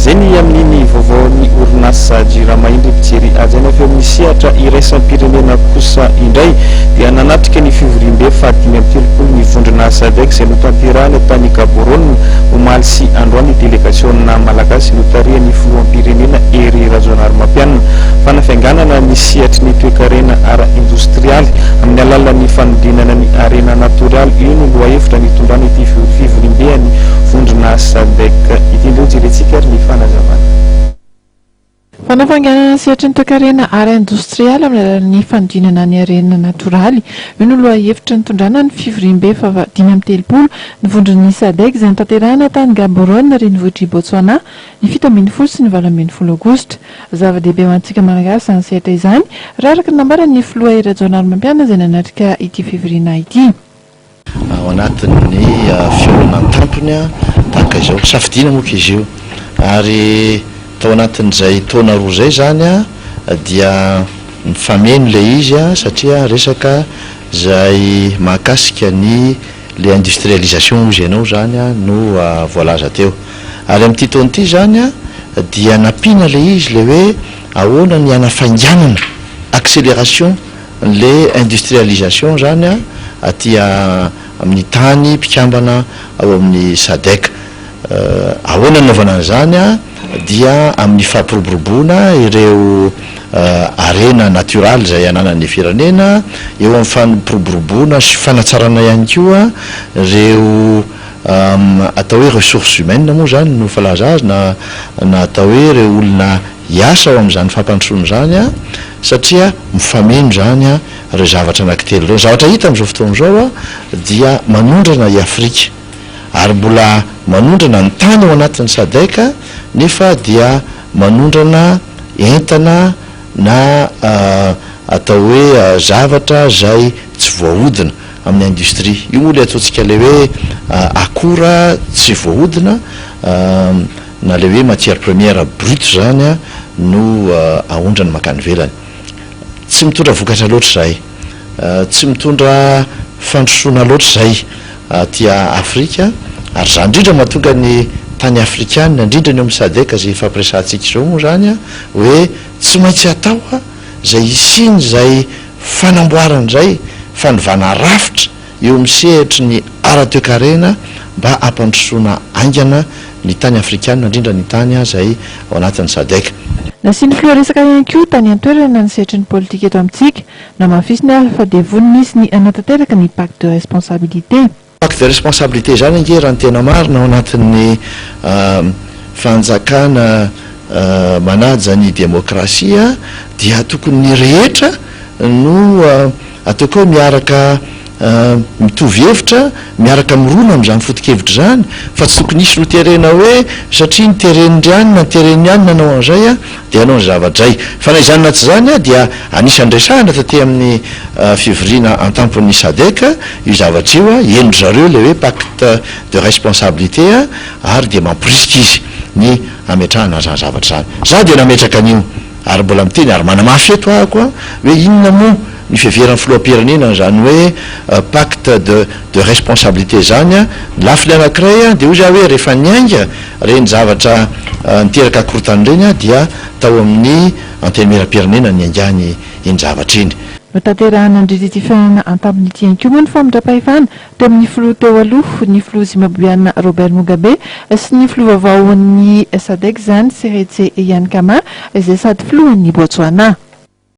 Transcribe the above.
Izay ny amin'iny vaovaon'ny orinasa Jirama iny ry mpijery hajaina fa eo amin'ny sehatra iraisam-pirenena kosa indray dia nanatrika ny fivoriambe faha 35 ny vondrona Sadec izay notanterahina tany Gaborone omaly sy androany ny delegasiona malagasy notarihan'ny filoham-pirenena Hery Rajaonarimampianina. Fanafianganana ny sehatry ny toekarena ara-indostrialy amin'ny alalan'ny fanodinana ny harena natoraly, io no lohahevitra nitondrana ity fivoriambean'ny vondrona Sadec ity. Indreo jerentsika ary ny fanazavana. Fanafainganana ny sehatry ny toekarena ara-indostrialy amin'ny alalan'ny fanodinana ny harena natoraly. Io no lohahevitra nitondrana ny fivoriambe faha 35 ny vondron'ny Sadec izay notanterahina tany Gaborone, renivohitr'i Botswana, ny 17 sy ny 18 aogositra. Zava-dehibe ho antsika Malagasy izany sehatra izany, raha araka ny nambaran'ny filoha Hery Rajaonarimampianina izay nanatrika ity fivoriana ity. Ao anatin'ny fihaonana an-tampony tahaka izao. Safidiana moa izy io ary tao anatin'izay taona roa izay izany dia mifameno ilay izy satria resaka izay mahakasika ny le industrialisation hozy ianao izany no voalaza teo. Ary amin'ity taona ity izany dia nampiana ilay izy ilay hoe ahoana ny hanafainganana, accélération, an'ilay industrialisation izany aty amin'ny tany mpikambana ao amin'ny Sadec. Ahoana no anaovana an'izany? Dia amin'ny fampiroboroboana ireo harena natioraly izay ananan'ny firenena, eo amin'ny fampiroboroboana sy fanatsarana ihany koa ireo atao hoe ressources humaines moa izany no filaza azy na na atao hoe ireo olona hiasa ao amin'izany fampandrosoana izany satria mifameno izany ireo zavatra anankitelo ireo. Ny zavatra hita amin'izao fotoana izao dia manondrana i Afrika ary mbola manondrana ny tany ao anatin'ny Sadec nefa dia manondrana entana na atao hoe zavatra izay tsy voahodina amin'ny industrie. Io moa ilay ataontsika ilay hoe akora tsy voahodina na ilay hoe matière première brute izany no aondrany mankany ivelany. Tsy mitondra vokatra loatra izay. Tsy mitondra fandrosoana loatra izay aty Afrika ary izany indrindra mahatonga ny tany afrikana, indrindra ny eo amin'ny Sadec izay ifampiresahantsika izao moa izany hoe tsy maintsy atao izay hisian'izay fanamboarana izay, fanovana rafitra eo amin'ny sehatry ny ara-toekarena mba hampandrosoana haingana ny tany afrikana, indrindra ny tany izay ao anatin'ny Sadec. Nasian'ny filoha resaka ihany koa tany an-toerana ny sehatry ny politika eto amintsika. Namafisiny ary fa dia vonona izy ny hanatanteraka ny pacte de responsabilité. Pacte de responsabilité izany ange raha ny tena marina ao anatin'ny fanjakana manaja ny demokrasia dia tokony ny rehetra no ataoko hoe miaraka mitovy hevitra, miaraka mirona amin'izany foto-kevitra izany fa tsy tokony hisy noterena hoe satria noteren'ndry anona, noteren'ny anona hanao an'izay dia hanao ny zavatra izay. Fa na izany na tsy izany dia anisan'ny resahina taty amin'ny fivoriana an-tampon'ny Sadec io zavatra io, henon-dry zareo ilay hoe pacte de responsabilité ary dia mamporisika izy ny hametrahana an'izany zavatra izany. Izaho dia nametraka an'io ary mbola miteny ary manamafy eto aho koa hoe inona moa ny fiheveran'ny filoham-pirenena an'izany hoe pacte de de responsabilité izany. Ny lafiny anankiray dia hoy izaho hoe rehefa niainga ireny zavatra niteraka korontana ireny dia tao amin'ny Antenimierampirenena niaingàny iny zavatra iny. Notanterahina nandritra ity fihaonana an-tampony ity ihany koa moa ny famindram-pahefana teo amin'ny filoha teo aloha, ny filoha Zimbaboeana Robert Mugabe sy ny filoha vaovaon'ny Sadec izany, Seretse Ian Khama, izay sady filohan'ny Botswana.